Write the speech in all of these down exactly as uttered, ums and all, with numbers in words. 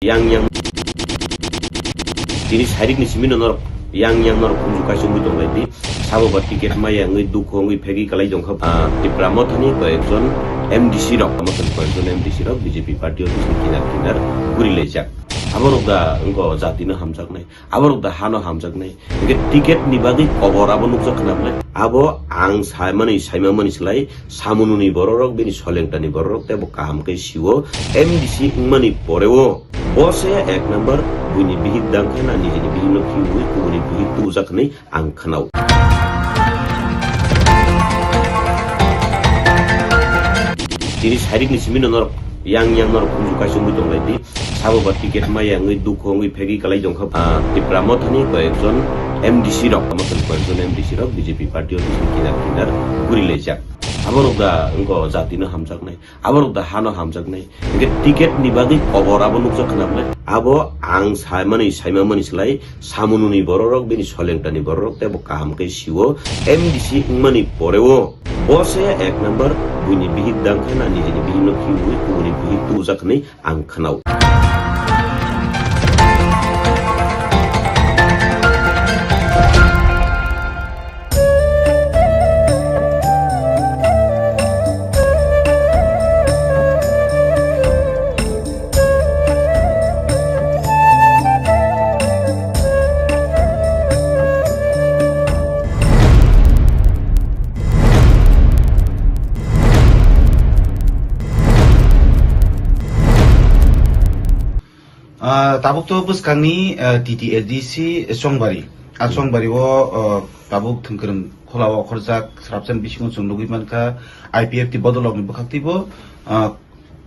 Yang yang tini sairik ni simi no norok yang yang norok khunju kaisa wngwi tong lai di. Sabo ba ticket maya wngwi dukhu wngwi phegwi kalai tong kha. Ah, Tipra Motha ni koyekjon M D C rok, Motha ni koyekjon M D C rok B J P party office ni kinar kinar guri laijak. Aborok da wngkha jati no hamjaknai, aborok da hano hamjaknai. Hingke ticket ni bagwi kobor abo nukjak khna bwle. Abo ang saimani, saimamani slai samununi bororok, bini solengtani bororok tei bo kaham khe sio. M D C wngmani poreo bo se ek number buini bihik dang khe na nijini bihikno khiui kubuni bihik tubujak hwnwi ang khwnao. Tini sairik ni simi no norok yang yang norok khunju kaisa wngwi tong lai di. Sabo ba ticket maya wngwi dukhu wngwi phegwi kalai tong kha. Ah, Tipra Motha ni koyekjon M D C rok, Motha ni koyekjon M D C rok B J P party office ni kinar kinar guri laijak. Aborok da wngkha jati no hamjaknai, aborok da hano hamjaknai. Hingke ticket ni bagwi kobor abo nukjak khna bwle. Abo ang saimani, saimamani slai samununi bororok, bini solengtani bororok tei bo kaham khe sio. M D C wngmani poreo bo se ek number buini bihik dang khe na nijini bihikno khiui kubuni bihik tubujak hwnwi ang khwnao. Ah, tabuk to bwskangni, ah, T T A D C Chongbari. A Chongbari o, ah, tabuk thwngkwrwng khula o okhorjak srapsa ni bisingo chwng nugwi mankha I P F T bodolrokni bwkhak twibo, ah,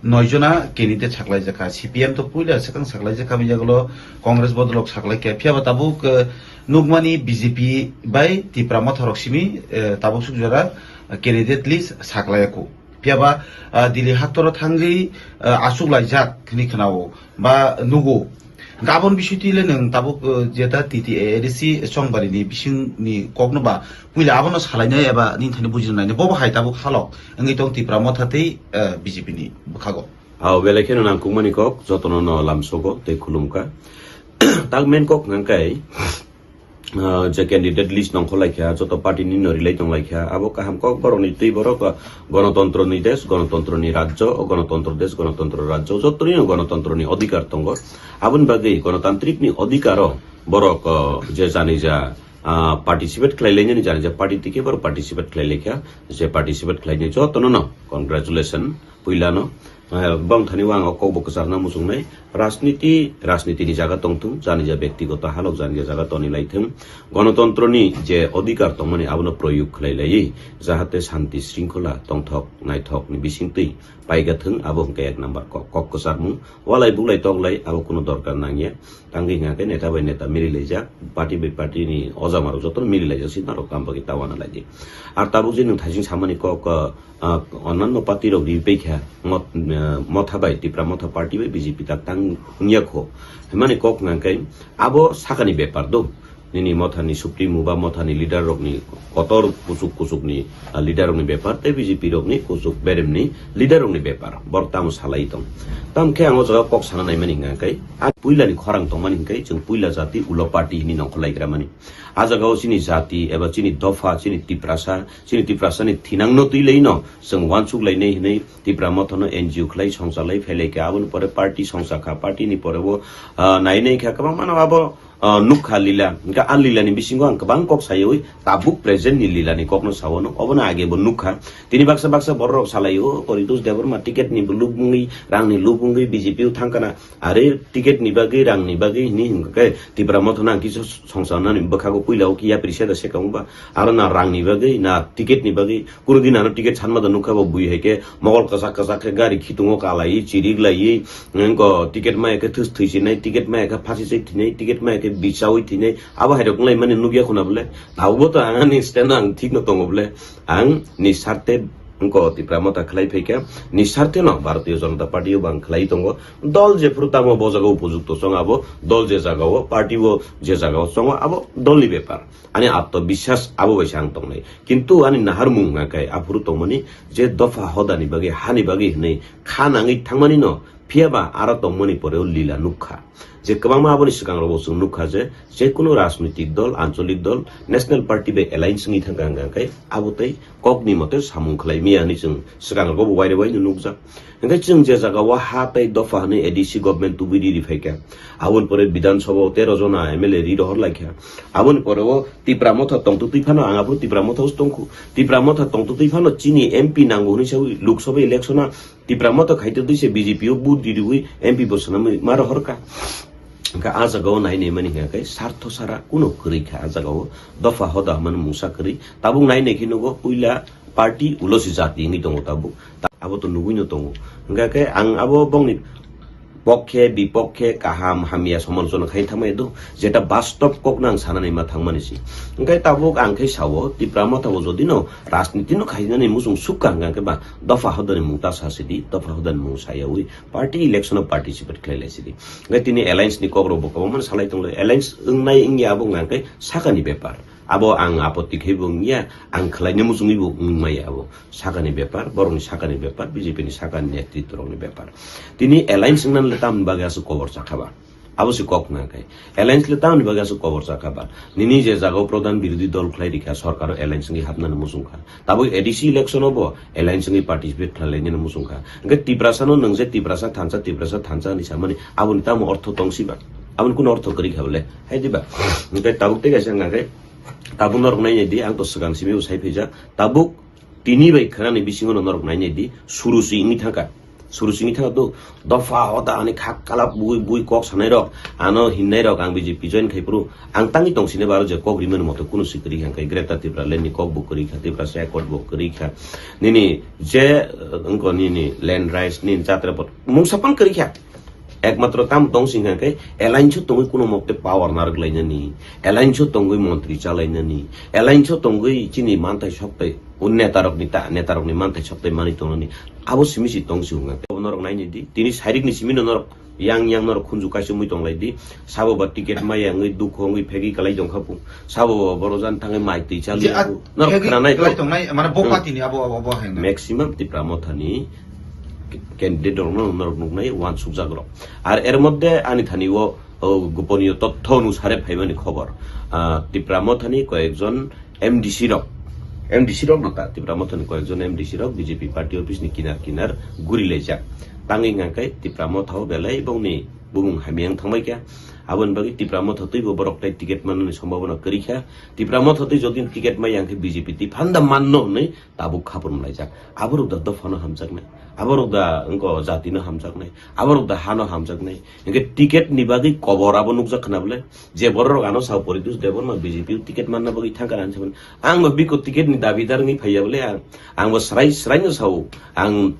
noi jona candidate saklaijakha. C P M to puila swkang saklaijakha, bini yagulo Congress bodolrok saklaikha. Phiyaba tabuk, ah, nukmani B J P bai Tipra Motharok simi, ah, tabuk suk jora, ah, candidate list saklaiyaku. Phiyaba, ah, Delhi haktoro thangwi, ah, achuk laijak hwnwi khwnao ba nugo. Gabon bisitwi le nwng tabuk, ah, jeta T T A A D C Chongbari ni bising ni kokno ba puila abono salainai eba nini thani bujinai. Bobo hai tabuk halok wngwi tong Tipra Motha tei, ah, B J P ni bwkhago. Ao belai kheno nangkukmani kok jotono no lamsogo tei khulumkha. Tak main kok hwnkhe, ah, je candidate list nongkhor laikha, joto party ni no relai tong laikha, abo kaham kok borokni twi borok, ah, gonotontro ni desh, gonotontro ni rajyo, o gonotontro desh, gonotontro rajyo, joto ni no gonotontro ni odhikar tongo. Aboni bagwi gonotantrik ni odhikar o borok, ah, je jani ja, ah, participate khlai lainani jani ja party tike borok participate khlai laikha, je participate khlainai jotono no congratulation. Puilano, eh, bong thani o ang o kokbo kwchakna muchungnai. Rajniti, rajnitini jaga tongthung, janija bektigoto halok janija jaga toni laithung. Gonotontroni je odhikar tongmani abono proyog khlai laiwi, jahate shanti shringkhola tongthok naithokni bisingtwi paigathung, abo hwnkhe ek number kok, kok kwcharmung. Walai buklai toklai abo kuno dorkar nangya. Tangwi hwnkha khe neta bai neta mili laijak, party bai party ni ojamarok jotono mili laijak, si norok kam bagwi ta uanalaidi. Ar tabuk je nwng thaising samani kok, ah, ah, onanno party rok riwi paikha, mot-, ah, motha bai, Tipra Motha party bai B J P tak tang wngya kho. Hwnmani kok hwnkha khe abo sakani bepar do. Nini mothani supremo ba mothani leader rokni kotor kuchuk kuchukni, ah, leader rokni bepar tei B J P rokni kuchuk beremni leader rokni bepar. Borok tamo salai tong. Tamo khe ang o jaga kok sana naimani hwnkha khe, ah, puilani khorang tongmani hwnkhe chwng puila jati ulo party hwnwi nongkhor laikra mani. Ah jaga o chini jati eba chini dopha, chini Tiprasa, chini Tiprasani thinangno twi laino chwng uansuk lainai hwnwi Tipra Mothano N G O khlai songcha lai phai lai kha. Aboni pore party songcha kha, party ni pore bo, ah, nai nai kha kwbangmano abo, ah, nukha lila. Hwnkhe a lila ni bisingo ang kwbang kok sayawi tabuk present ni lila ni kokno sao no. Obono age bo nukha. Tini baksa baksa borok rok salai o, Poritos Debbarma ticket ni lubungwi, rang ni lubungwi B J P o thangkana. Are ticket ni bagwi, rang ni bagwi hwnwi hwnkhe Tipra Mothano ang kisa songcha nani bwkhago puila o kiya prisa da seka wngba. Aro na rang ni bagwi, na ticket ni bagwi. Kunu din ano ticket sanma da nukha bo bui hai khe mogol kwchak kwchak khe gari khitungo kalaiwi chirik laiwi, wngko ticket maya khe thwis thwisinai, ticket maya khe phasisai thinai, ticket maya khe bichaui thinai, abo hai rok wnglaimani nukya khuna bole. Abo bo to ang ani stand o ang thik no tongo bole. Ang ni sarte wngko Tipra Motha khlai phaikha, ni sarte no Bharatiya Janata Party o bo ang khlai tongo. Dol jephuru tamo bo jaga o upojukto chong abo, dol je jaga o, party o je jaga o chongo abo dol ni bepar. Ani atmobiswas abo bai se ang tongnai. Kintu ani naharmung hwnkha khe aphuru tongmani je dopha hodani bagwi, hani bagwi hwnwi kha nangwi thangmani no Phiya ba aro tongmani pore o lila nukha. Je kwbangma aboni swkang rogo chwng nukha je, je kunu rajnitik dol, ancholik dol, national party bai alliance wngwi thangkha hwnkha khe abo tei kokni mote samung khlai miya hinwi chwng swkang rogo bo waire waino nukjak. Hwnkhe chwng je jaga o ha tei dopha hinwi A D C government tubui riri phaikha, aboni pore Bidhan Sabha o tero jona M L A ri rohor laikha. Aboni pore o Tipra Motha tongtwtwi phano, ang aphuru Tipra Motha o tongkhu. Tipra Motha tongtwtwi phano chini M P nango hinwi sawi Lok Sabha election a Tipra Motha khaitwtwi se B J P o vote ririwi M P bo swnamwi ma rohorkha. Hwnkhe a jaga o nai nai mani hwnkhe sartho sara kuno kwrwi kha a jaga o, dopha hoda hwnmani mungsa kwrwi. Tabuk nai nai khe nugo puila party ulo se jati wngwi tongo tabuk. Ta-, abo to nugwi no tongo. Hwnkhe khe ang abo bongni pokhe bipokhe kaham hamya somalochona khai thangmani do, jeta bastob kokno ang sanani ma thangmani si. Hwnkhe tabuk ang khe sao Tipra Motha o jodi no rajniti no khainani muchung sukha hwnkhe ba dopha hodani mung ta sa sidi, dopha hodani mung sayawi party election o participate khlai lai sidi. Hwnkhe tini alliance ni kok rok bo kwbangma salai tonglo. Alliance wngnai wngya abo hwnkhe sakani bepar. Abo ang apotti khe bo wngya, ang khlaina muchungwi bo wngmaya abo. Sakani bepar, borokni sakani bepar, B J P ni sakani netritw rokni bepar. Tini alliance wngna le tamni bagwi aswk kobor chakha ba? Abo se kok hwnkha khe. Alliance le tamni bagwi aswk kobor chakha ba? Nini je jaga o pradhan birodhi dol khlai rikha, sorkar o alliance wngwi hapnani muchungkha. Tabuk A D C election o bo alliance wngwi participate khlai lainani muchungkha. Hwnkhe Tiprasa no nwng je Tiprasa thansa, Tiprasa thansa hinwi samani aboni tamo ortho tong si ba? Aboni kuno ortho kwrwi kha bole? Hai di ba? Hwnkhe tabuk tei kaisa hwnkha khe, tabuk norok nai nai di, ang to swkang simi bo sai phaijak. Tabuk tini bai khwnani bisingo no norok nai nai di, suru si wngwi thangkha. Suru si wngwi thangkha do, dopha hoda ani khak kalap bui bui kok sanai rok, ano hinnai rok ang B J P join khai phuru, ang tangwi tong sini baro je kok rimani moto kunu si kwrwi kha, hwnkhe Greater Tipraland ni kok bo kwrwi kha, Tiprasa Accord bo kwrwi kha. Nini je, uh, wngko nini land rights, nini jatra bo mungsa phano kwrwi kha. Ekmatro tamo tong sing kha khe, alliance o tongwi kuno mokte power narwk lainani, alliance o tongwi montri chalainani, alliance o tongwi chini manthai soktai, o netarokni ta, netarokni manthai soktai manwi tongnani, abo simi si tong si hwnga. Norok naini di, tini sairik ni simi no norok yang yang norok khunju kaisa mui tong lai di, sabo ba ticket maya wngwi dukho wngwi phegwi kalai tong kha pu, sabo ba boro jan thangwi mai twi chali Je, a, pu. Norok phegwi khna nai kalai to. Tong nai, mane bo Hmm. Party ni abo, abo, abo hai na. Maximum Tipra Motha ni candidate rok no norok nuknai uansukjak rok. Ar er moddhe ani thani o, o, goponiyo totho onusare phaimani khobor. Ah, Tipra Mothani koyekjon M D C rok, M D C rok no ta, Tipra Mothani koyekjon M D C rok B J P party office ni kinar kinar guri laijak. Tangwi hwnkha khe Tipra Motha o belai bongni bumung hamya wng thangbai kha. Aboni bagwi Tipra Motha twibo borok tai ticket manani sombhabona kwrwi kha. Tipra Motha twi jodi ticket maya hwnkhe B J P twi phanda manno hwnwi tabuk khapur mlaijak. Aborok da dophano hamjaknai, aborok da wngko jatino hamjaknai, aborok da hano hamjaknai. Hingke ticket ni bagwi kobor abo nukjak khna bole, je borok ano sao Poritos Debbarma B J P o ticket manna bagwi thangkha hinwi saimano. Ang bo biko ticket ni dabidar wngwi phaiya bole, ang, ang bo srai srai no sao. Ang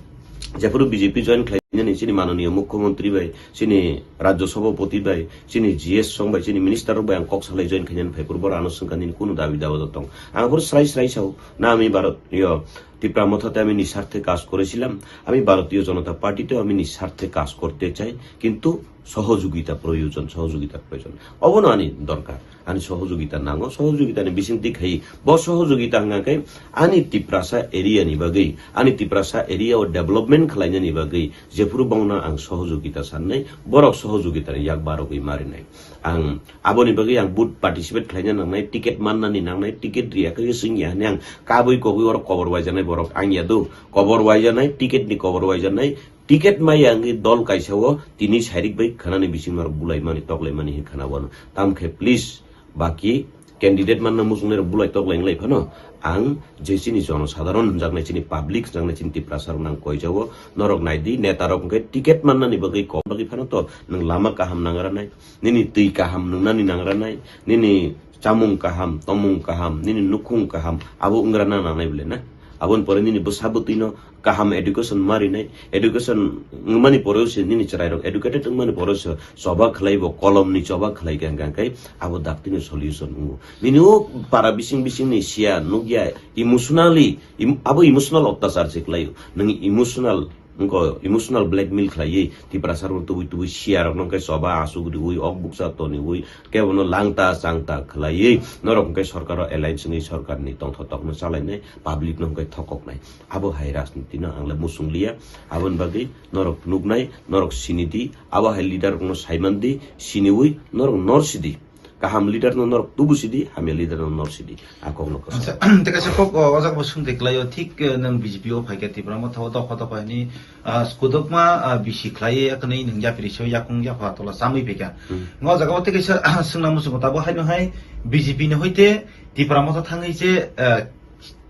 jephuru B J P join khlainani chini manoniyo mukhyamantri bai, chini rajyo sabhapati bai, chini G S song bai, chini minister rok bai ang kok salai join khainani phai phuru borok ano swngkha nini kunu dabi dawa da tong. Ang phuru srai srai sao, na ami Bharat, yo, Tipra Motha te ami nisarthe kaj korechilam, ami Bharatiyo Janata Party teo ami nisarthe kaj korte chai, kintu sohojogita proyojon, sohojogita proyojon. Obono ani dorkar, ani sohojogita nango, sohojogitani bisingtwi khai, bo sohojogita hwnkha khe ani Tiprasa area ni bagwi, ani Tiprasa area o development khlainani bagwi, jephuru bongno ang sohojogita sannai, borok sohojogitani yak barogwi marinai. Ang aboni bagwi ang vote participate khlaina nangnai, ticket mannani nangnai, ticket riya khe swngya hwnwi ang kabui kogwi oro kobor waijaknai borok ang ya do, kobor waijaknai, ticket ni kobor waijaknai, ticket maya wngwi dol kaisa o tini sairik bai khwnani bising norok bulaimani toklaimani hinwi khwna wano. Tamkhe please, baki candidate manna muchungnai rok bulai toklai wng lai phano, ang je chini jono sadharon hwnjaknai, chini public hwnjaknai, chini Tiprasa rok nang koijao, norok nai di, neta rok hwnkhe ticket mannani bagwi kok bagwi phano to nwng lama kaham nangra nai, nini twi kaham nungnani nangra nai, nini chamung kaham, tomung kaham, nini nukhung kaham, abo wngra na nangnai bole na? Aboni pore nini bwsa bwtwi no kaham education ma rinai, education wngmani poreo se nini chwrairok educated wngmani poreo se choba khlai bo, kolomni choba khlai kha hwnkha khe abo daktino solution wngo. Nini o para bising bisingni siya nukya emotionally, em-, abo emotional ottachar se khlaio. Nwng emotional Wngkha emotional blackmail khlaiwi Tiprasa rok tubui tubui siya rok nokhe choba asuk riwi ok bukcha toniwi kebono langta changta khlaiwi norok hwnkhe sorkaro alliance wngwi sorkarni tongthotok no chalainai public no hwnkhe thokoknai. Abo hai rajniti no ang le muchung liya. Aboni bagwi norok nuknai, norok sini di, abo hai leader rok no saiman di, siniwi norok nor sidi. Kaham leader no norok tubu sidi, hamya leader no nor sidi. A kok no kwsa. Acha, tei kaisa kok, o, o jaga bo swngde kwlaio, thik, eh, nwng B J P o phaikha Tipra Motha o dopha dopha hwnwi, ah, kwdwkma, ah, bisi khlaiwi, yakwnwi nwng yapri se yakung yapha tola chamwi phaikha. Hmm. O jaga o tei kaisa, ah, swngna muchungo tabuk haino hai B J P ni hoite Tipra Motha thangwi je, eh,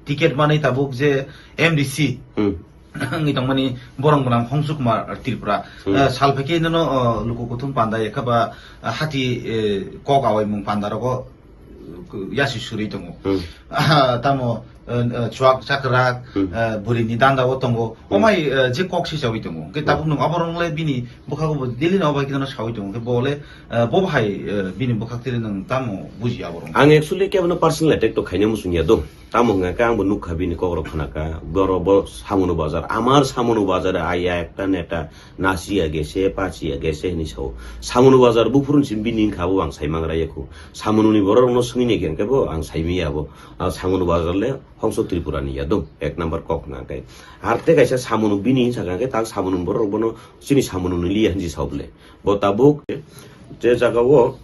ticket manwi tabuk je M D C. Hmm. Wngwi tongmani borong gwnang Hongsuk Kumar Tripura. Hmm. Eh, sal phaikhe nono, oh, luku kuthum panda ya khe ba, ah, hati, eh, kok awaimung panda rogo, eh, yasi suri tongo. Hmm. Ah, tamo, eh, eh, chuak chakrak, Hmm. eh, bwrwini danda o tongo. Hmm. Omai, eh, je kok sichawi tongo. Hwnkhe Hmm. tabuk nwng oborok le bini bwkhago bo daily no obai khe no sawi tongo. Hwnkhe bo le, eh, bo bahai, eh, bini bwkhak tiri nwng tamo buji aborok. Ang actually kebono personal attack to khaina muchung ya do. Tamo hwnka khe ang bo nukha bini kok rok khna kha, borok bo Samunu bazar, amar Samunu bazar aya ekta neta nasiya gese, pachiya gese hinwi sao. Samunu bazar buphuru ni simi bini wngkha abo ang sai mangra yakho. Samunu ni borok rok no swngwi nai khe bo ang sai manya abo. Ah, Samunu bazar le Hongso Tripura ni ya do, ek number kok hwnka khe. Ar tei kaisa Samunu bini hinsa kha khe tak Samunu borok rok bono chini Samunu ni liya hinwi sao bole. Bo tabuk je jaga o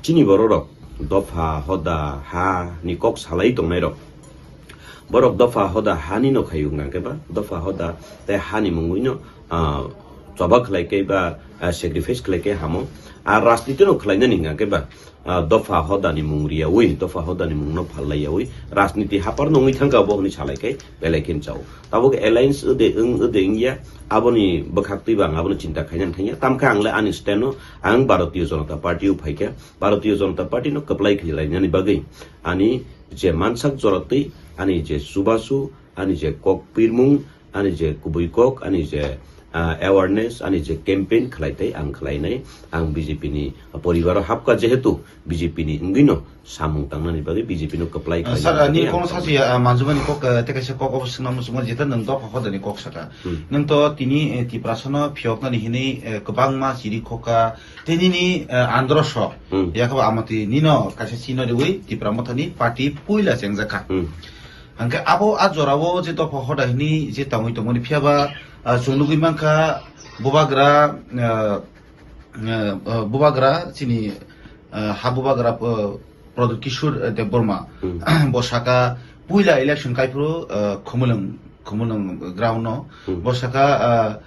chini borok rok dopha hoda ha ni kok salai tongnai rok. Borok dopha hoda ha ni no khayu wngkha khe ba dopha hoda tei ha ni mungwi no, ah, choba khlai khe ba, ah, sacrifice khlai khe hamo. Ar rajniti no khlai nani wngkha khe ba, ah, dopha hoda ni mung riyawi, dopha hoda ni mung no phal lai yawi, rajniti hapar no wngwi thangkha bo hwnwi salai khe belai khe chao. Tabuk alliance wngde wng, wngde wngya, aboni bwkhak twi bo ang abono chinta khainani thangya. Tamkhe ang le ani stand no ang Bharatiya Janata Party o phaikha. Bharatiya Janata Party no kwplai khlainani bagwi ani je mansak jora twi, ani je chubachu, ani je kok pirmung, ani je kubui kok, ani je, ah, awareness, ani je campaign khlai tei ang khlainai, ang B J P ni poribaro hapkha, jehetu B J P ni wngwi no samung tangnani bagwi B J P no kwplai Ah, khlainani sir, ah, bagwi nini ang kono khlainai. Sachi, ah, manjumani kok, ah, tei kaisa kok obo swngna muchungo, jeta nwng dopha hodani kok saka. Hmm. Nwng to tini, eh, Tiprasa no phiyoknani hinwi, eh, kwbangma chiri khoka, tei nini, eh, andro so, Hmm. yakhe bo amati nino kaisa chino riwi Tipra Mothani party puila chengjakha. Hmm. Hwnkhe abo a jorao je dopha hoda hinwi je tangwi tongmani, phiyaba, ah, chwng nugwi mankha bubagra, ah, ah, ah, bubagra chini, ah, ha bubagra, ah, Pradyot Kishore, ah, Debbarma. Hmm. Bo saka puila election kaiphuru, ah, Khumulwng, Khumulwng ground no. Hmm. Bo saka, ah,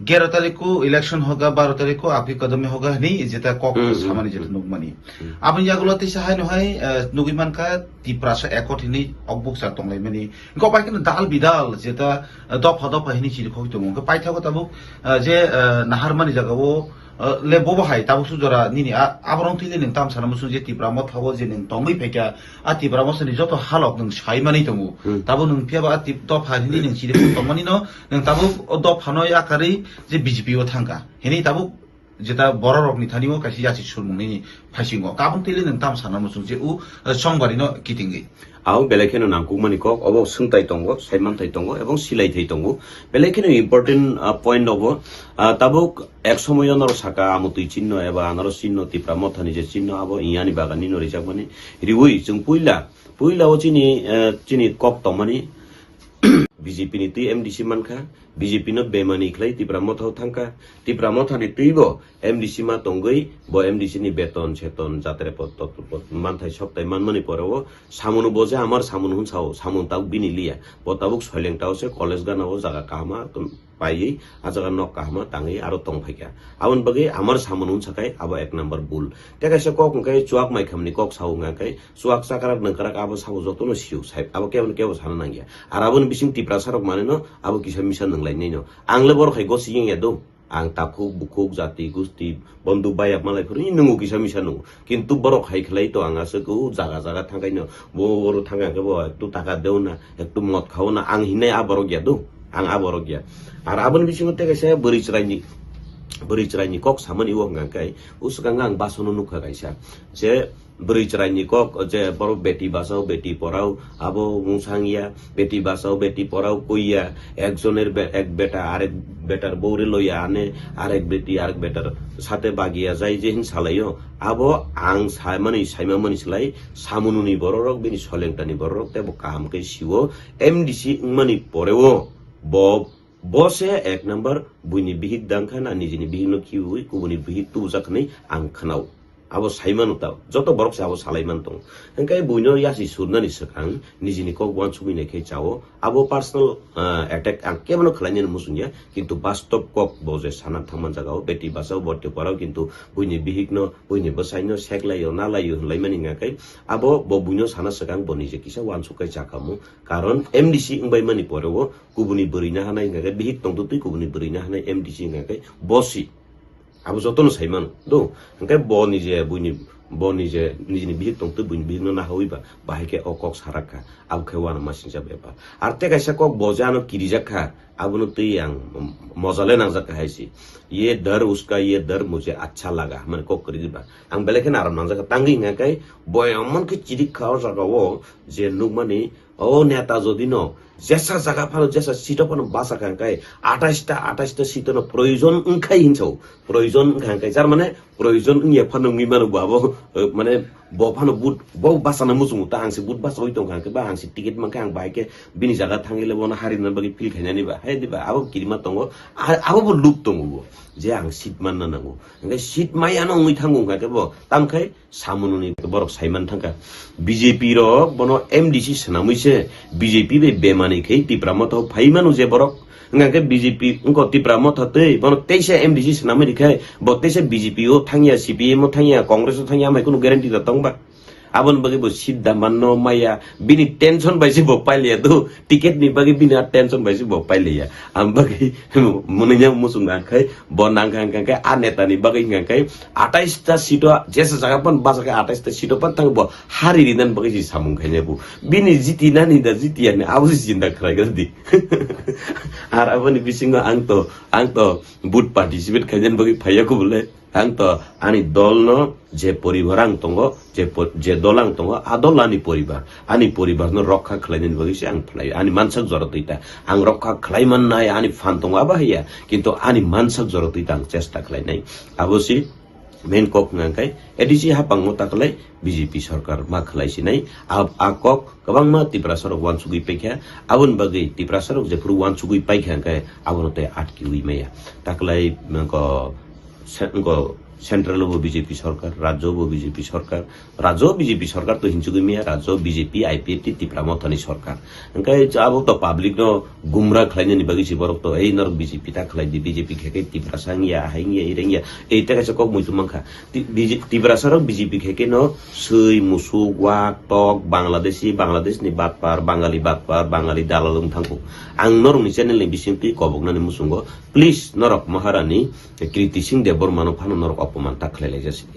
Gero tariku election hoga, baro tariku aphi kadami hoga hini jeta kok Hmm, hmm, samani jeta hmm. nukmani. Hmm. Aboni yagulo tisa haino hai, eh, nugwi mankha Tiprasa Accord hini okbuksa tonglaimani. Engko bai kheno dal bidal jeta, eh, dopha dopha hini chiri khogwi tongo. Engko paithago tabuk, eh, je, eh, naharmani jagao, eh, le bobo hai tabuk sujora nini a-, aborong thwile nwng tam sana muchung je Tipra Mothao je nwng tongwi phaikha, a Tipra Mothani joto halok nwng sai manwi tongo. Hmm. Tabuk nwng phiyaba a tip-, dopha hini nwng chiri khogwi tongmani no, nwng tabuk o dophano yakarwi je B J P o thangkha. Hini tabuk jeta bororokni thani o kaisa yachik surmung nini phaisingo. Kabung twi le nwng tam sana muchung je u, eh, Chongbari no kitingwi. Ao belai kheno nangkukmani kok, obo swngtai tongo, saimanthai tongo, ebong silaithai tongo. Belai kheno important, ah, point obo. Ah, tabuk ek somoyo norok saka amotwi chinno eba anaro chinno, Tipra Mothani je chinno abo iyani bagan nino rijakmani. Riwi chwng puila, puila o chini, eh, chini kok tongmani, B J P ni twi M D C mankha, B J P no bemani khlai Tipra Mothao thangkha, Tipra Mothani twi bo M D C ma tongwi, bo M D C ni beton, seton, jatre pot, tot, pot, manthai soktai manmani pore o samung bo je amar samung hwn sao, samung tabuk bini liya, bo tabuk soileng tao se college gana o jaga kahama, paiwi, ah jaga nok kahama tangwi aro tong phaikha. Aboni bagwi amar samung hwn sakai abo ek number bul. Tei kaisa kok hwnkhe chuak maikhamni kok sao hwnkhe chuak chakrak nangkrak abo sabo jotono sio sai, abo kebo kebo sana nangya. Ar aboni bising Tiprasa rok manwi no abo kisa misa nanglainai no. Ang le borok hai gosi yeng ya do. Ang takhuk bukhuk jati gusti bondhu bayak malai phuru nungo kisa misa nungo. Kintu borok hai khlai to ang aswk o jaga jaga thangkai no. Bo oro thangka khe bo ektu taka deo na, ektu mot khao na, ang hinai a borok ya do. Ang a borok ya. Ar aboni bisingo tei kaisa bwrwi chwraini, bwrwi chwraini kok samani o hwnkha khe, o swkang ang basono nukha kaisa, je bwrwi chwraini kok, je borok beti bachao beti porao abo mungsang ya, beti bachao beti porao koi ya, ekjoner be-, ek beta arek betar bore loya ane, arek beti arek betar sate bagiya jai je hin salaio, abo ang saimani saimamani slai samununi bororok bini solengtani bororok tebo kaham khe siwo, M D C wngmani poreo bo Bo se ek number buini bihik dang kha na nijini bihik no khibiwi kubuni bihik tubujak hinwi ang khwnao. Abo sai mano ta, joto borok se abo salai man tongo. Hwnkhe buino yasi surnani swkang nijini kok uansugwi nai khe chao. Abo personal, ah, attack ang kebono khwlainani muchungya, kintu bastob kok bo je sana thangman jagao beti bachao boti porao kintu buini bihik no, buini bwsai no seklaio, nalaio hinlaimani hwnkha khe abo bo buino sana swkang bo nije kisa uansuk khe chakhamu. Karon M D C wngbai mani poreo kubuni bwrwi na hanai hwnkha khe bihik tongtwtwi kubuni bwrwi na hanai M D C hwnkha khe bosi. Abo jotono sai mano. Do, hwnkhe bo nije buini, bo nije nijini bihik tongtwi buini bihikno nahawi ba, bahai khe o kok sarak kha. Abo khe uanamasingcha bepar. Ar tei kaisa kok bo je ano kirijak kha, abono twi ang moja le nangjak kha hai se. "Ye dar uska, ye dar mujhe acha laga," hwnmani kok kwrwi ba. Ang belai kheno aram nangjak kha. Tangwi hwnkha khe bo emon khe chirik kha o jagao je nukmani O neta jodi no jesa jaga phano, jesa seat o phano basa kha hwnkhe atais ta, atais ta seat no proyojon wngkhai hinwi sao. Proyojon wngkha hwnkhe, jar mane proyojon wngya phano wngwi mano bo abo, eh, mane bo phano but, bo basa na muchungo ta, ang se but basa oi tongkha hwnkhe ba ang se ticket mankha, ang bahai khe bini jaga thangwi le bono hari na bagwi feel khainani ba, hai di ba abo kirima tongo, a-, abo bo luk tongo bo je ang seat manna nango. Hwnkhe seat maya no wngwi thango hwnkha khe bo, tamkhai Samununi borok saiman thangkha. B J P rok bono M D C swnamwi se B J P bai bemani khe Tipra Motha phai manu je borok. Hwnkha khe B J P wngkha Tipra Motha tei bono teisa M D C swnamwi rikhe bo teisa B J P o thangya, C P M o thangya, Congress o thangya, amai kunu guarantee da tongba? Aboni bagwi bo seat da manno maya, bini tension bai se bo pailiya do. Ticket ni bagwi bini a tension bai se bo pailiya. Ang bagwi mwnwi yang muchung nang khai, bo nang kha hwnkha khe a neta ni bagwi hwnkha khe atais ta seat o jesa jaga pan basa khe atais ta seat o pan thang bo hari rinan bagwi se samung khainai bo. Bini jiti nani da jiti yani abo se jinda khwlai gra di. Ar aboni bisingo ang to, ang to but participate khainani bagwi phaiya ko bole. Ang to ani dol no je poribar ang tongo, je po-, je dol ang tongo, a dol ani poribar. Ani poribar no rokha khlainani bagwi se ang phlai. Ani mansak jora twi ta. Ang rokha khlai mannai, ani phan tongo abo haiya. Kintu ani mansak jora twi ta ang chesta khlainai. Abo se main kok hwnkha khe A D C hapang mo ta khlai B J P sarkar ma khlai sinai. A, a kok kwbangma Tiprasa rok uansugwi paikha. Aboni bagwi Tiprasa rok jephuru uansugwi paikha hwnkhe abono tei atkiwi maya. Ta khlai mangko se-, wngkha central o bo B J P sarkar, rajyo o bo B J P sarkar, rajyo o B J P sarkar to hinchugwi maya, rajyo o B J P, I P F T, Tipra Mothani sarkar. Hwnkhe abo to public no gumra khlainani bagwi se borok to, "Ei norok B J P ta khlai di, B J P khe khe Tiprasa wngya, hai wngya, ire wngya," ei ta kaisa kok muitu mankha. Ti-, B J-, Tiprasa rok B J P khe khe no swi, musuk, wak, tok, Bangladeshi, Bangladesh ni batpar, Bangali batpar, Bangali dalal wng thangkho. Ang norok ni channel ni bising twi koboknani muchungo, please norok Maharani Kriti Singh Debbarma no phano norok opoman ta khlai lai jasi.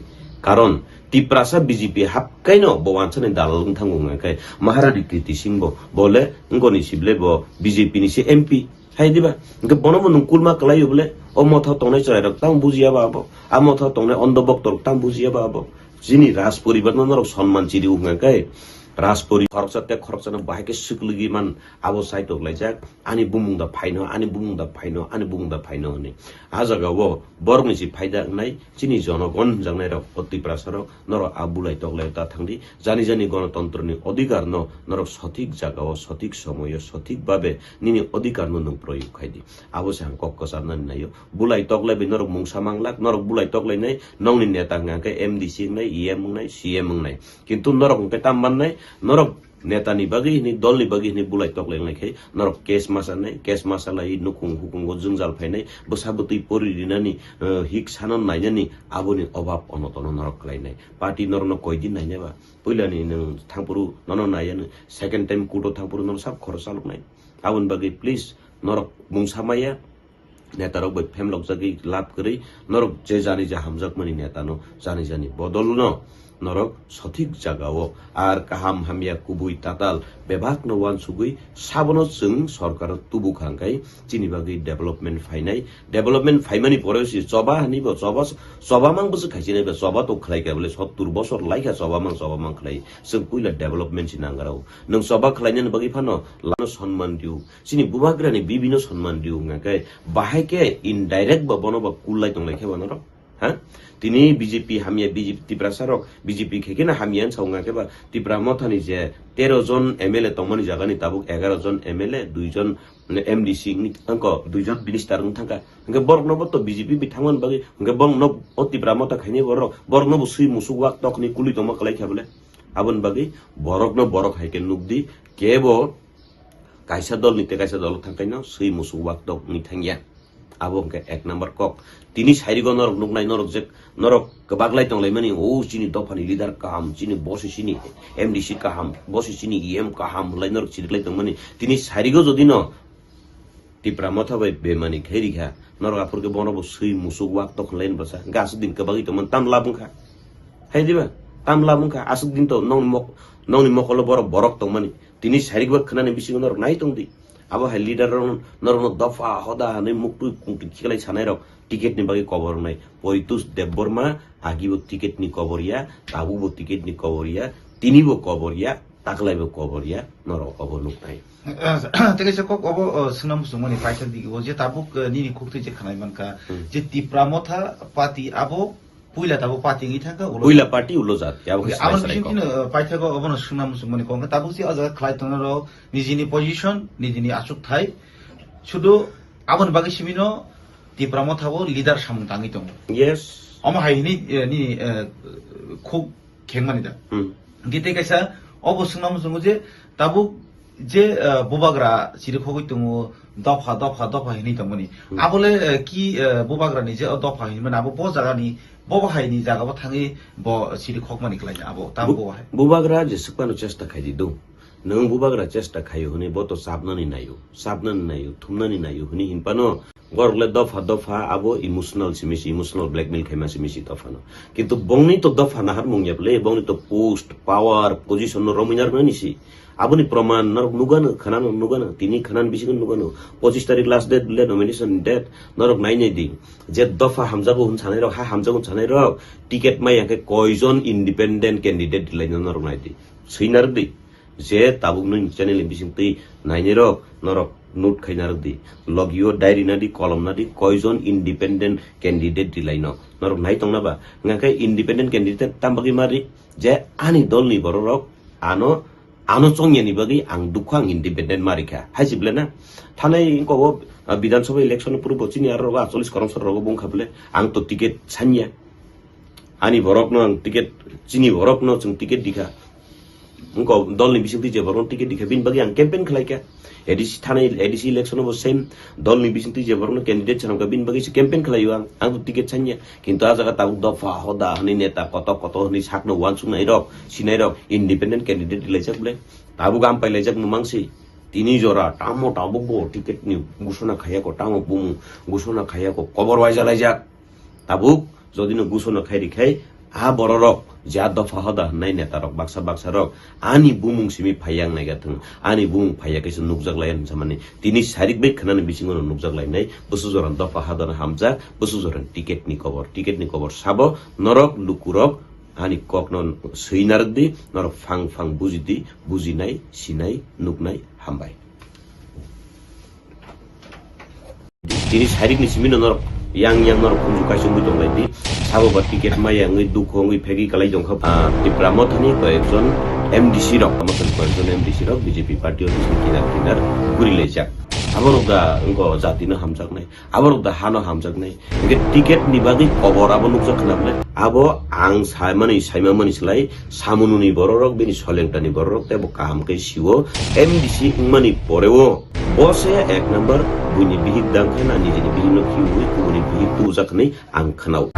Karon Tiprasa B J P hapkai no bo wansani dalal wng thango hwnkha khe Maharani Kriti Singh bo, bo le wngkoni sible bo B J P ni se M P hai diba. Hwnkhe bono bo nwng kulma kwlai bole, o motha tongnai chwrai rok tang bujiya ba abo, a motha tongnai ondo bokto rok tang bujiya ba abo. Chini raj poribar no norok sonman chiri wngkha khe, raj pori khoroksa tei khoroksa no bahai khe swklugi man abo sai tok laijak. Ani bumung da phaino, ani bumung da phaino, ani bumung da phaino hwnwi. A jaga o borok ni si phaida wngnai chini jonogon hwnjaknai rok, o Tiprasa rok, norok a bulai toklai ta thangdi. Jani jani gonotontro ni odhikar no norok sothik jaga o, sothik somoy o, sothik babe nini odhikar no nwng proyog khai di. Abo se ang kok kwcharnani naio. Bulai toklai bai norok mungsa manglak, norok bulai toklai nai, nokni neta hwnka khe M D C wngnai, E M wngnai, C M wngnai. Kintu norok hwnkhe tam mannai, norok neta ni bagwi hwnwi, dol ni bagwi hwnwi bulai toklai wnglai khe norok case masa nai, case masa lai nukhung hukungo jwngjal phainai, bwsa bwtwi pori rinani, eh, hik sano nainani aboni obab onotono norok khlainai. Party norokno koidi nainai ba? Puilani nwng thangphuru nono naiya, second time court o thangphuru nono sab khorok chaloknai. Aboni bagwi please norok mungsa maya, Netarok bai phemlokjagwi lab kwrwi norok je jani je hamjakmani netano jani jani bodolno norok sothik jagao ar kaham hamya kubui tatal bebakno uansugwi sabono chwng sorkaro tubu kha hwnkhe chini bagwi development phainai. Development phaimani poreo se choba hwnwi bo choba, choba mang bwswk khai sinai ba choba to khlai kha bole sottur bosor lai kha choba mang choba mang khlai. Chwng puila development se nangrao. Nwng choba khlainani bagwi phano lano sonman diu. Chini bubagrani bibino sonman diu hwnkhe bahai khe indirect ba bono ba kul lai tong lai khe ba norok. Ha? Tini B J P hamya, B J P Tiprasa rok B J P khe khe na hamya wng sa wng khe ba Tipra Mothani je tero jon M L A tongmani jagani tabuk egaro jon M L A, dui jon M D C wngni angko dui jon minister wng thangkha. Hwnkhe borokno bo to B J P bi thangmani bagwi hwnkhe borokno o Tipra Motha khainai borok, borokno bo swi musuk wak tok hwnwi kulwi tongma kwlai kha bole. Aboni bagwi borokno borok hai khe nukdi, kebo kaisa dol ni tei kaisa dol thang khaino swi musuk wak tok wngwi thangya. Abo hwnkhe ek number kok. Tini sairigo norok nuknai, norok je, norok kwbak lai tong laimani, "O chini dophani leader kaham, chini boss chini M D C kaham, boss chini E M kaham," hwnlai norok chirik lai tongmani. Tini sairigo jodi no Tipra Motha bai bemani khai rikha, norok aphuru khe bono bo swi musuk wak tok hwnlai bwsa. Hwnkhe aswk din kwbagwi tongmani, tam lab wngkha. Hai diba? Tam lab wngkha, aswk din to nokni mok-, nokni mokolo borok borok tongmani. Tini sairigo khwnani bisingo norok nai tongdi. Abo hai leader rok norokno dopha hoda hwnwi muktwi kungtwi khiklai sanai rok ticket ni bagwi kobor wngnai. Poitus Debbarma agi bo ticket ni kobor ya, tabuk bo ticket ni kobor ya, tini bo kobor ya, taklai bo kobor ya, norok obo nuknai. Tei kaisa kok obo, o, swnam sungmani paithak di o je tabuk, eh, nini khuktwi je khnai mankha Hmm. je Tipra Motha party abo puila tabuk party wngwi thangkha, ulo Puila party ulo jat, ya bo Oke, khe aboni salai bising kok. Chini, uh, paithago obono swnam sungmani kok. Tabuk si o jaga khlai tongnai rok nijini position, nijini achukthai. Sudu aboni bagwi simino Tipra Motha bo leader samung tangwi tongo. Yes. Omo hai hini, eh, nini, eh, khuk khengmani da. Hmm. Gite kaisa obo swnam sungo je tabuk je, eh, bubagra chirikhogwi tongo, dopha, dopha, dopha hinwi tongmani. Hmm. Abole, eh, ki, eh, bubagrani je o dopha hinmani, abo bo jagani, bo bahaini jagao thangwi bo chirikhokmani kwlaina abo, tamo Bu-, bo bahai. Bubagra jeswk phano chesta khaidi do. Nwng bubagra chesta khaio hwnwi bo to chapnani naio, chapnani naio, thumnani naio hwnwi hinphano Borok le dopha dopha abo emotional simi si, emotional blackmail khaima simi si dophano. Kintu bongni to dopha naharmung ya bwle, bongni to post, power, position no romwi narwknani si. Aboni proman norok nugano, khwnano nugano, tini khwnani bisingo nugano. Pochis tarik last date le nomination date, norok nai nai di. Je dopha hamjago hwn sanai rok, ha hamjago hwn sanai rok, ticket maya khe koijon independent candidate dilaino norok nai di. Swi narwk di. Je tabuk nini channel ni bisingtwi nainai rok, norok note khai narwk di. Logio diary nadi, kolom nadi, koijon independent candidate dilaino. Norok nai tongna ba? Hwnka khe independent candidate tam bagwi mari je ani dol ni borok rok ano, ano chongya ni bagwi ang dukha ang independent mari kha. Hai si bwle na? Thanai wngkha o, ah, Bidhan Sabha election ni purbo chini aro rogo aatchollish koromsor rogo bung kha bwle ang to ticket sanya. Ani borokno ang ticket, chini borokno chwng ticket dikha. Wngkha dolni bisingtwi je borokno ticket dikha, bini bagwi ang campaign khlai kha. A D C thanai, A D C election bo same dolni bisingtwi je borokno candidate sanamkha, bini bagwi se campaign khlaio ang. Ang to ticket sanya. Kintu ah jaga tabuk dopha hoda hwnwi neta koto koto hwnwi sakno uansuknai rok, sinai rok, independent candidate laijak bwle. Tabuk ampai laijak nwmang se. Tini jora tamo tabuk bo ticket ni gusona khaiya ko, tamo bumung gusona khaiya ko, kobor waija laijak. Tabuk jodi no gusona khai rikhai, a bororok je a dopha hoda hwnnai netarok baksa baksa rok ani bumung simi phaiya wng naiga thung, ani bumung phaiya kaisa nukjak lai hinsa mani tini sarik bai khwnani bisingo no nukjak lainai, bwswk jorani dopha hoda no hamjak, bwswk jorani ticket ni kobor, ticket ni kobor sabo norok lukurok ani kokno swi narwk di, norok phang phang buji di, bujinai, sinai, nuknai, hambai. Tini sairik ni simi no norok yang yang norok khunju kaisa wngwi tong lai di. Sabo ba ticket maya wngwi dukhu wngwi phegwi kalai tong kha. Ah, Tipra Mothani koyekjon M D C rok, Mothani koyekjon M D C rok B J P party office ni kinar kinar guri laijak. Abo rok da wngkha o jati no hamjaknai. Abo rok da hano hamjaknai. Hingke ticket ni bagwi kobor abo nukjak khna bwle. Abo ang saimani, saimamani slai samununi bororok, bini solengtani bororok tei bo kaham khe sio. M D C wngmani poreo bo se ek number buini bihik dang khe na nijini bihikno khiui kubuni bihik tubujak hinwi ang khnao.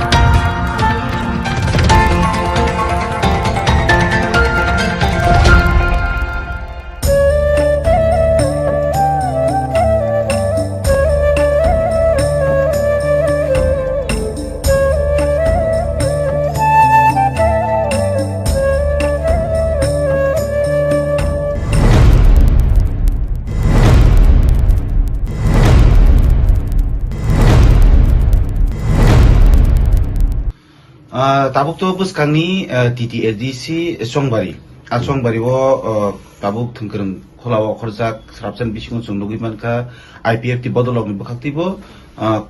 Ah, tabuk to bwskangni, ah, T T A D C Chongbari. A Hmm. Chongbari o, ah, tabuk thwngkwrwng khula o khorjak srapjani bisingo chwng nugwi mankha I P F T bodolokni bwkhak twibo, ah,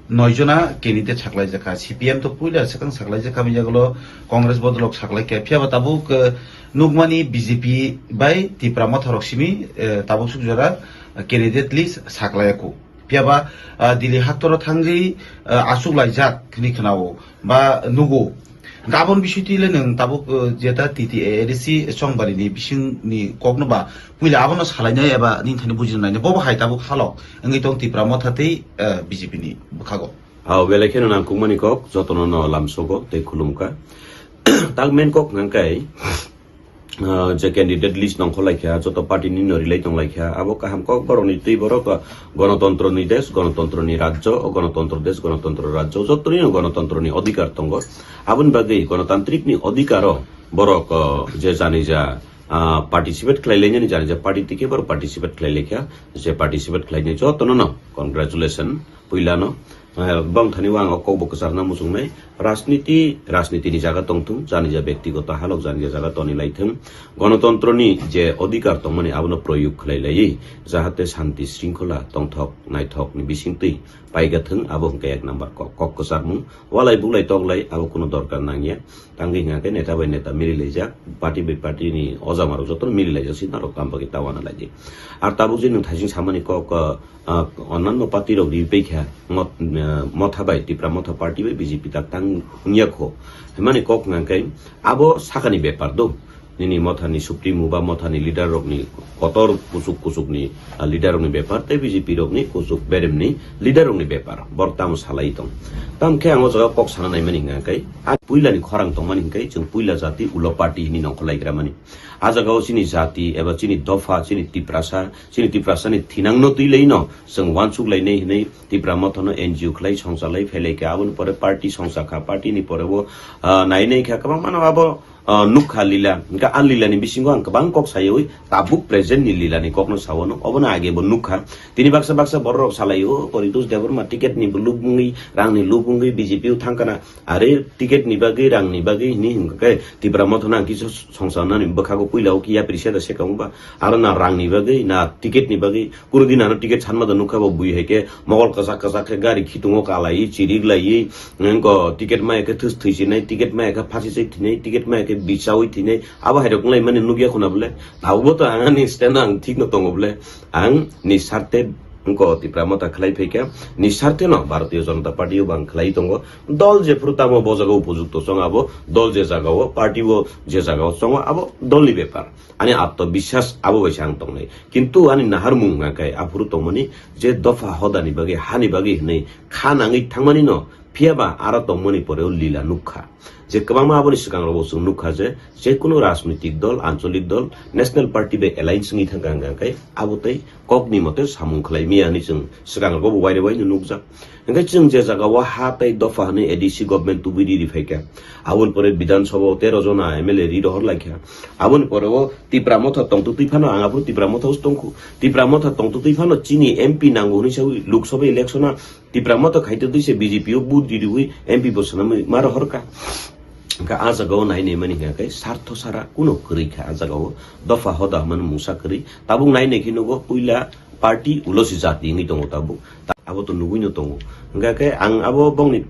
noi jona candidate saklaijakha. C P M to puila swkang saklaijakha, bini yagulo Congress bodolok saklaikha. Phiyaba tabuk, ah, nukmani B J P bai Tipra Motha rok simi, ah, tabuk suk jora, ah, candidate list saklaiyaku. Phiyaba, ah, Delhi haktoro thangwi, ah, achuk laijak hinwi khwnao ba nugo. Gabon bisitwi le nwng tabuk, ah, jeta T T A A D C Chongbari ni bising ni kokno ba puila abono salainai eba nini thani bujina nainai. Bobo hai tabuk halok wngwi tong Tipra Motha tei, ah, B J P ni bwkhago. Ah, belai kheno nangkukmani kok jotono no lamsogo tei khulumkha. Tak main kok hwnka khe, ah, je candidate list nongkhorlaikha, joto party ni no relai tonglaikha, abo kaham kok borokni twi borok, ah, gonotontro ni desh, gonotontro ni rajyo, o gonotontro desh, gonotontro rajyo, jotoni no gonotontro ni odhikar tongo. Aboni bagwi gonotantrik ni odhikar o borok, ah, je jani ja, ah, participate khlai lainani jani ja party tike borok participate khlai laikha, je participate khlainai jotono no congratulation puilano. Eh, bong thani o ang o kokbo kwcharna muchungnai. Rajniti, rajniti ni jaga tongthung, jani ja bektigoto halok jani ja jaga toni laithung. Gonotontro ni je odhikar tongmani abono proyog khlai laiwi, jahate shanti shringkhola tongthok naithok ni bisingtwi paiga thung, abo hwnkhe ek number kok, kok kwcharmung. Walai buklai toklai abo kuno dorkar nangya. Tangwi hwnka khe neta bai neta mili laijak, party bai party ni ojamarok jotono mili laijak, si norok kam bagwi tawana laidi. Ar tabuk je nwng thaising samani kok, ah, ah, onnanno party rok riwi paikha, mot-, ah, Motha bai, Tipra Motha party bai B J P tak tang wngya kho. Hwnmani kok hwnka khe abo sakani bepar do. Nini Motha ni Supremo ba Motha ni leader rok ni kotor kuchuk kuchuk ni, ah, leader rok ni bepar tei B J P rok ni kuchuk berem ni leader rok ni bepar. Borok tamo salai tong. Tam khe ang o jaga kok sana naimani hwnka khe, ah, puila ni khorang tongmani hwnka khe chwng puila jati ulo party hwnwi nongkhor laikra mani. A jaga o chini jati eba chini dopha, chini Tiprasa, chini Tiprasa ni thinang no twi lai no chwng wansuk lainai hwnwi Tipra Motha no N G O khlai songcha lai phailai kha. Aboni pore party songcha kha, party ni pore bo, ah, nai nai kha kwbangma no abo, ah, nukha lila. Hwnkhe a lila ni bisingo ang kwbang kok sayawi tabuk present ni lila ni kok no sao no. Obo no age bo nukha. Tini baksa baksa borok rok salai o, Poritos Debbarma ticket ni bo lubungwi, rang ni lubungwi B J P o thangkana. Are ticket ni bagwi, rang ni bagwi hwnwi hwnkhe Tipra Motha no ang kisa songcha nani bwkhago puila o khe yapri seda se kamo ba. Aro na rang ni bagwi, na ticket ni bagwi, kunu din ano ticket sanma da nukha bo bui hai khe mokol kwchak kwchak khe gari khitungo kalaiwi chirik laiwi, wngko ticket maya khe thwis thwi sinai, ticket maya khe phasi se thinai, ticket maya khe bisawi thinai, abo hai rok wng lai mani nukya khuna bole. Abo bo to ang ani stand ang thik no tongo bole. Ang ni sarte wngko Tipra Motha khlai phaikha, ni sarte no Bharatiya Janata Party o bo ang khlai tongo. Dol jephuru tamo bo jaga o upojukto chongo abo, dol je jaga o, party o je jaga o chongo abo dol ni bepar. Ani atmobiswas abo bai se ang tongnai. Kintu ani naharmung hwnka khe aphuru tongmani je dopha hodani bagwi, hani bagwi hwnwi kha nangwi thangmani no, phiyaba aro tongmani pore o lila nukha. Je kwbangma aboni swkang rogo chwng nukha je, je kunu rajnitik dol, ancholik dol, national party bai alliance wngwi thangkha hwnka khe abo tei kokni mote samung khlai miya hwnwi chwng swkang rogo bo waire waino nukjak. Hwnkhe chwng je jaga o ha tei dopha hwnwi A D C government tubui riri phaikha. Aboni pore Bidhan Sabha o tero jona M L A ri rohor laikha. Aboni pore o Tipra Motha tongtwtwi phano ang aphuru Tipra Motha o tongkhu. Tipra Motha tongtwtwi phano chini M P nango hwnwi sawi Lok Sabha election o Tipra Motha khaitwtwi se B J P o vote ririwi M P bo swnamwi ma rohorkha. Hwnkhe a jaga o nai nai mani hwnkhe sartho sara kuno kwrwi kha a jaga o dopha hoda hwnmani mungsa kwrwi. Tabuk nai nai khe nugo puila party ulo se jati wngwi tongo tabuk. Ta-, abo to nugui no tongo. Hingka khe ang abo bongni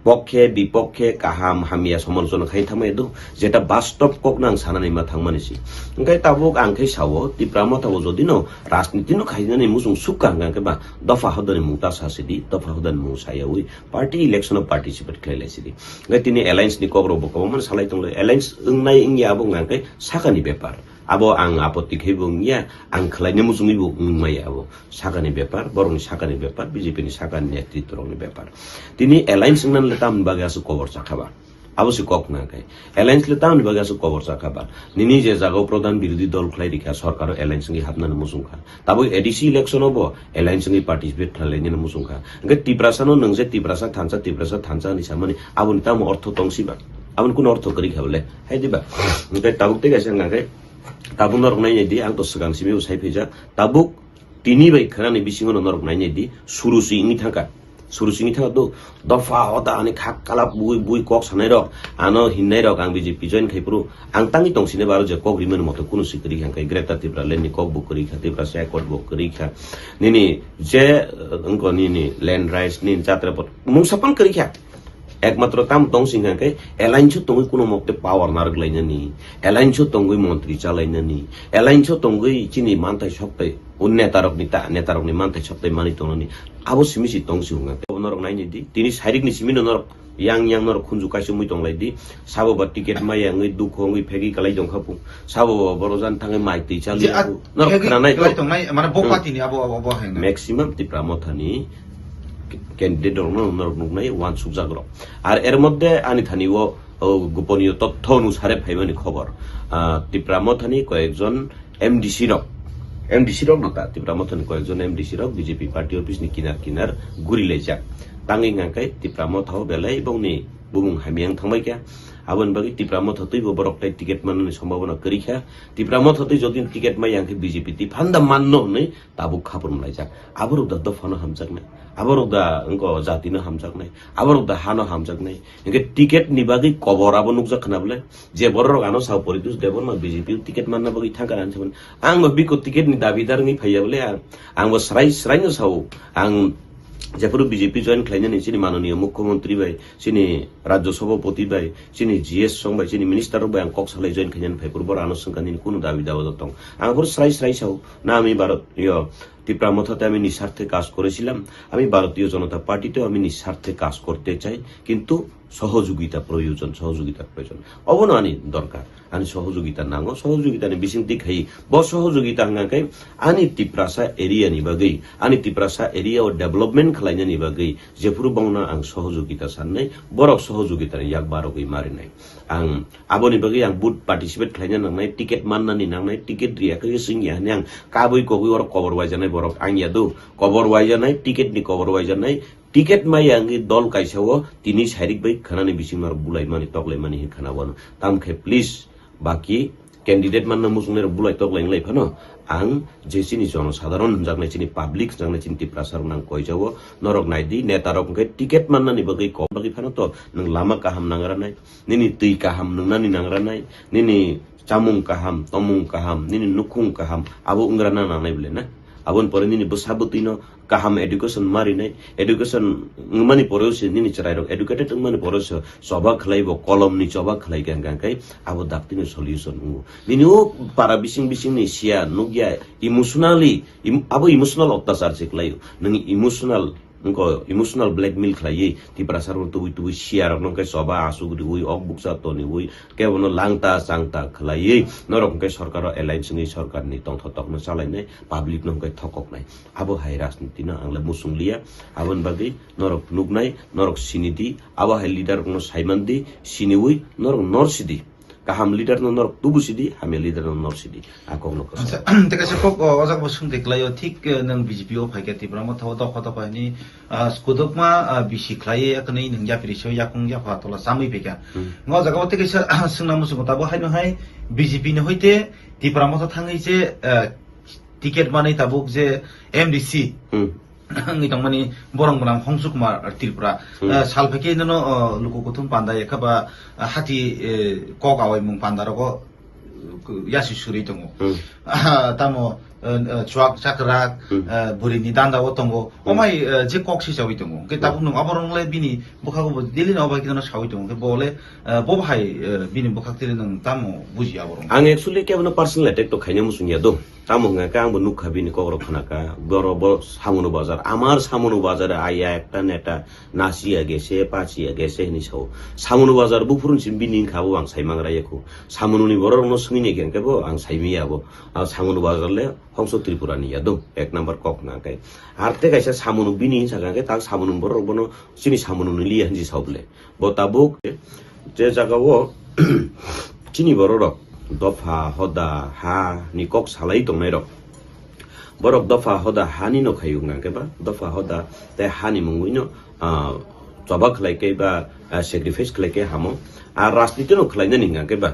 pokhe, bipokhe, kaham, hamya somalochona khai thangmani do, jeta bastob kokno ang sanani ma thangmani si. Hingkhe tabuk ang khe sao, Tipra Motha bo jodi no rajniti no khainani muchung sukha hingka khe ba dopha hodani mung ta sa sidi, dopha hodani mung sayaui party election o participate khlai lai sidi. Hingkhe tini alliance ni kok rok bo kwbangma salai tonglai. Alliance wngnai wngya abo hingka khe sakani bepar. Abo ang apotti khe bo wngya, ang khlaina muchungwi bo wngmaya abo. Sakani bepar, borokni sakani bepar, B J P ni sakani netritwrokni bepar. Tini alliance wngnani le tamni bagwi aswk kobor chakha ba? Abo se kok hwnka khe. Alliance le tamni bagwi aswk kobor chakha ba? Nini je jagao pradhan birodhi dol khlai rikha, sorkaro alliance wngwi hapnani muchungkha. Tabuk A D C election o bo alliance wngwi participate khlai lainani muchungkha. Hwnkhe Tiprasa no nwng je Tiprasa thansa, Tiprasa thansa hinwi samani, aboni tamo ortho tong si ba? Aboni kuno ortho kwrwi kha bole? Hai di ba? Hwnkhe tabuk tei kaisa hwnka khe, tabuk norok nai nai di, ang to swkang simi bo sai phaijak. Tabuk tini bai khwnani bisingo no norok nai nai di, suru si wngwi thangkha. Suru simi thang do, dopha hoda ani khak kalap bui bui kok sanai rok, ano hinnai rok ang B J P join khai phuru, ang tangwi tong sini baro je kok rimani moto kunu si kwrwi kha, hwnkhe Greater Tripura Land ni kok bo kwrwi kha, Tripura Accord bo kwrwi kha, nini je, eh, wngko nini land rights, nini jatra bo mungsa phano kwrwi kha. Ekmatro tam tong sing kha khe alliance o tongwi kuno mokte power narwk lainani, alliance o tongwi montri chalainani, alliance o tongwi chini manthai soktai, o netarokni ta, netarokni manthai soktai manwi tongnani, abo simi si tong si hwnga khe. Norok naini di, tini sairikni simi no norok yang yang norok khunju kaisa mui tonglai di, sabo ba ticket maya wngwi dukho wngwi phegwi kalai tong kha pung, sabo ba boro jan thangwi mai twi chali Je, a, khe norok khwnanai to. Tongnai, mane bo Hmm. Party ni abo, abo, abo hai na. Maximum Tipra Mothani candidate rok no norok nuknai uansukjak rok. Ar er moddhe ani thani o, o, goponiyo totho onusare phaimani khobor. Ah, Tipra Mothani koyekjon M D C rok, M D C rok no ta, Tipra Mothani koyekjon M D C rok B J P party office ni kinar kinar guri laijak. Tangwi hwnkha khe Tipra Motha o belai bongni bumung hamya wng thangbai kha. Aboni bagwi Tipra Motha twi bo borok tai ticket manani sombhabona kwrwi kha. Tipra Motha twi jodi ticket mai yang khe B J P twi phanda manno hwnwi tabuk khaphur mlaijak. Aborok da dophano hamjaknai, aborok da wngko jatino hamjaknai, aborok da hano hamjaknai. Hingke ticket ni bagwi kobor abo nukjak khna bole, je borok ano sao Poritos Debbarma B J P o ticket manna bagwi thangkar ani saban. Ang bo biko ticket ni dabidar wngwi phaiya bole, ang, ang bo srai srai no sao. Ang jephuru B J P join khlainani chini manoniya mukhyamantri bai, chini rajya sabhapati bai, chini G S song bai, chini minister rok bai ang kok salai join khainani phai phuru boro ano swngkha nini kunu dabi dawa tong. Ang phuru srai srai sao, na ami Bharat, yo, Tipra Motha te ami nisarthe kaj korechilam, ami Bharatiyo Janata Party teo ami nisarthe kaj korte chai, kintu sohojogita proyojon, sohojogita proyojon. Obono ani dorkar, ani sohojogita nango, sohojogitani bisingtwi khai, bo sohojogita hwnkha khe ani Tiprasa area ni bagwi, ani Tiprasa area o development khlainani bagwi, jephuru bongno ang sohojogita sannai, borok sohojogitani yak barogwi marinai. Ang aboni bagwi ang vote participate khlaina nangnai, ticket mannani nangnai, ticket riya khe swngya hwnwi ang kabui kogwi oro kobor waijaknai borok ang ya do, kobor waijaknai, ticket ni kobor waijaknai, ticket maya wngwi dol kaisa o tini sairik bai khwnani bisingno aro bulaimani toklaimani hwnwi khwna wano. Tamkhe please, baki candidate manna muchungnai rok bulai toklai wng lai phano, ang je chini jono sadharon hwnjaknai, chini public hwnjaknai, chini Tiprasa rok nang koijao, norok nai di, neta rok hwnkhe ticket mannani bagwi kok bagwi phano to nwng lama kaham nang ranai, nini twi kaham nwngnani nang ranai, nini chamung kaham, tomung kaham, nini nukhung kaham, abo wng rana nangnai bole na? Aboni pore nini bwsa bwtwi no kaham education ma rinai, education wngmani poreo se nini chwrairok educated wngmani poreo se choba khlai bo, kolomni choba khlai khe hwnka khe abo daktino solution wngo. Nini o para bising bisingni siya nukya emotionally, em-, abo emotional ottachar se khlaio. Nini emotional, wngkho emotional blackmail khlaiwi Tiprasa rokno tubui tubui siya rokno khe choba asuk riwi, ok bukcha toniwi, kebono langta changta khlaiwi norok hwnkhe sorkaro alliance wngwi sorkarni tongthokno chalainai, public no hwnkhe thokoknai. Abo hai rajniti no ang le muchung liya. Aboni bagwi norok nuknai, norok sini di, abo hai leader rokno saiman di, siniwi norok nor sidi. Kaham leader no norok tubu sidi, hamya leader no nor sidi. A kok no kwchang. Acha, tei kaisa kok, o, ojak bo swngde klaio, thik, eh, nwng B J P o phaikha Tipra Motha o dopha dopha hwnwi, ah, kwdwkma, ah, bisi khlaiwi, yakwnwi nwng yapri se yakung yapha tola chamwi phaikha. Hmm. Nga o jaga o tei kaisa, ah, swngna muchungo tabuk haino hai B J P ni hoite Tipra Motha thangwi se, eh, ticket manwi tabuk je M D C. Hmm. Wngwi tongmani borok mwnam Hongsuk Kumar Tripura. Hmm. Eh, sal phaikhe nono, oh, luku kuthum panda ya khe ba, ah, hati, eh, kok awaimung panda rogo, eh, yasi suri tongo. Hmm. Ah, tamo, eh, eh, chuak chakrak, Hmm. eh, bwrwini danda o tongo. Hmm. Omai, eh, je kok si chawi tongo. Hwnkhe Hmm. tabuk nwng abo rong le bini bwkhago bo daily no obai khe no sawi tongo. Hwnkhe bo le, eh, bo bahai, eh, bini bwkhak tili nwng tamo buji abo rong. Ang actually kebono personal attack to khaina muchung ya do. Tamo hwnka khe ang bo nukha bini kokrok khna kha. Boro bo Samunu bazar, amar Samunu bazar aya ekta neta nasiya gese, pachiya gese hinwi sao. Samunu bazar buphuruni simi bini wngkha abo ang sai mangra yakho. Samununi borok rokno swngwi naikhe hwnkhe bo ang sai manya abo. Ah, Samunu bazar le Hongso Tripura ni ya do, ek number kok hwnkha khe. Ar tei kaisa Samunu bini hinsa kha khe tak Samununi borok rok bono chini Samununi liya hinwi sao bole. Bo tabuk je jaga o chini borok rok dopha hoda ha ni kok salai tongnai rok. Borok dopha hoda ha ni no khaio hwnkha khe ba dopha hoda tei ha ni mungwi no, ah, toba khlai khe ba, ah, sacrifice khlai khe hamo. Ar rajniti no khlainani hwnkha khe ba,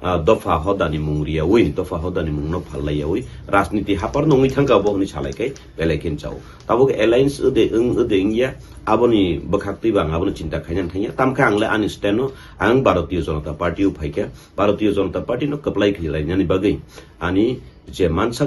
ah, dopha hodani mung riyawi, dopha hodani mung no phal laiyawi, rajniti hapar no wngwi thangkha bo hwnwi salai khe belai khe chao. Tabuk alliance ode wng, ode wngya, aboni bwkhak twi ba ang abono chinta khainani thangya. Tamkhe ang le ani stand no ang Bharatiya Janata Party o phaikha. Bharatiya Janata Party no kwplai khlainani bagwi ani je mansa